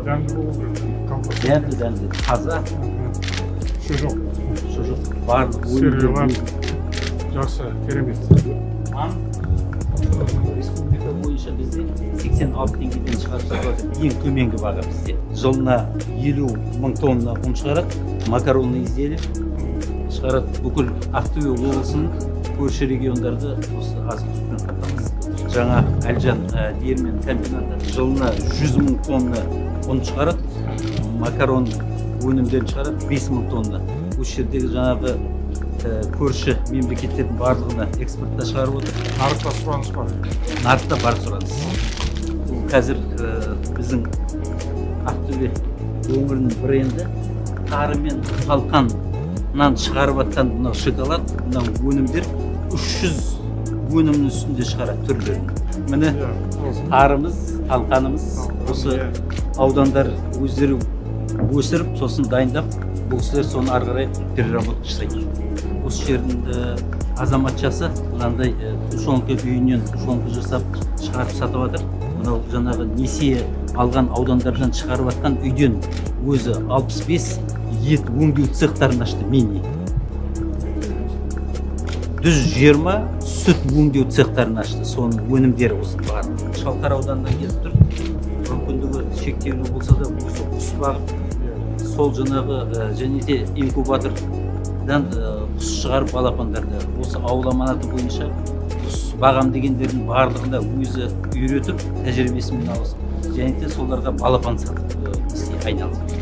Дәмді болу керек. Дәмді, дәмді, таза. Шұжық. Шұжық, барлық өнімдер. Жақсы, керемет. Нан республика бойынша бізде 86 теңгеден шығарып сатылады. Ең төменгі баға бізде. Жылына 50 мың тонна ұн шығарады, макаронный изделие шығарады. Бүкіл Ақтөбе облысының көрші региондарды осы азық-түлікпен қамтамасыз етеді. Жаңа Әлжан диірмен комбинаты жылына 100 мың тонна ұн шығарады, макарон өнімдерін шығарады 5 мың тонна. Осы жердегі жаңағы көрші мемлекеттердің барлығына экспортта шығарып отыр. Нарықта сұраныс бар. Нарықта бар сұраныс. Бұл қазір біздің Ақтөбе өңірінің бренді тары мен талқаннан шығарып жатқан мынау шоколад, мынау өнімдер 300 өнімнің үстінде шығарады түрлерін. Міне тарымыз, талқанымыз, осы аудандар өздері өсіріп, сосын дайындап, бұл кісілер соны ары қарай переработка жасайды. Осы жердің азаматшасы мынандай тушенка үйінен тушенка жасап шығарып сатып жатыр. Мынау жаңағы несие алған аудандардан шығарып жатқан үйден өзі 65 ет өңдеу цехтарын ашты, мини. 120 сүт өңдеу цехтарын ашты, соның өнімдері осы барлығы. Шалқар ауданынан келіп тұр. Мүмкіндігі шектеулі болса да өзі құс бағып, сол жаңағы және де инкубатордан құс шығарып балапандарды осы ауыл аманаты бойынша құс бағам дегендердің барлығында өзі үйретіп, тәжірибесімен алысып, және де соларға балапан сатып айналысып.